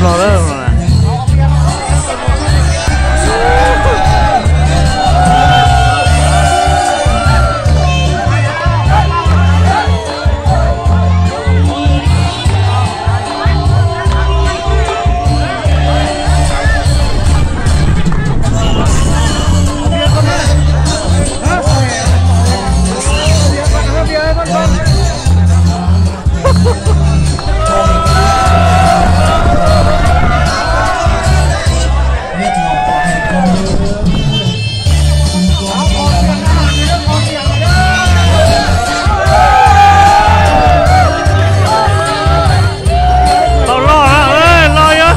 ເອົາເລີຍ. ເຂົາຫຼໍ່ເນາະ ເອີ ຫຼໍ່ຢູ່.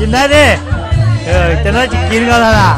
ກິນໄດ້ເດ້. ເອີ ຈັກໜ້ອຍຊິກິນກ່ອນລະ.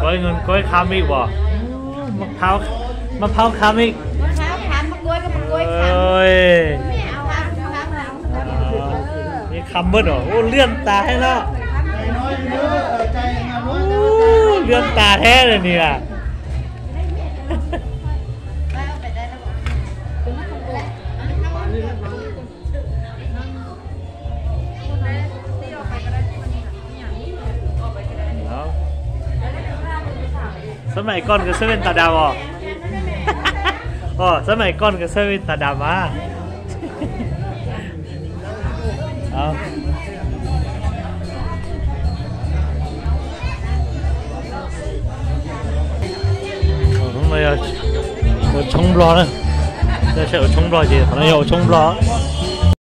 ກ້ອຍເງິນກ້ອຍຄຳອີກບໍ່? ມະພ້າວ ມະພ້າວຄຳອີກ. ມະພ້າວຄຳ ມະກ້ວຍກໍມະກ້ວຍຄຳ. ໂອ້ຍ ເອົາ ເອົາ ເອົາ ມີຄຳເບິດເນາະ. ໂອ້ ເຫຼື້ອມຕາແທ້ເນາະ. ໂອ້ ເຫຼື້ອມຕາແທ້ເລີຍນີ້ນະ. ເອົາ ສະໄໝກ່ອນກໍໃສ່ແວ່ນຕາດຳ ອໍ ອໍ ສະໄໝກ່ອນກໍໃສ່ແວ່ນຕາດຳມາ. ເອົາ Ở trong này là ở trong lò này. Đây sẽ ở trong lò gì? Ở đây ở trong lò.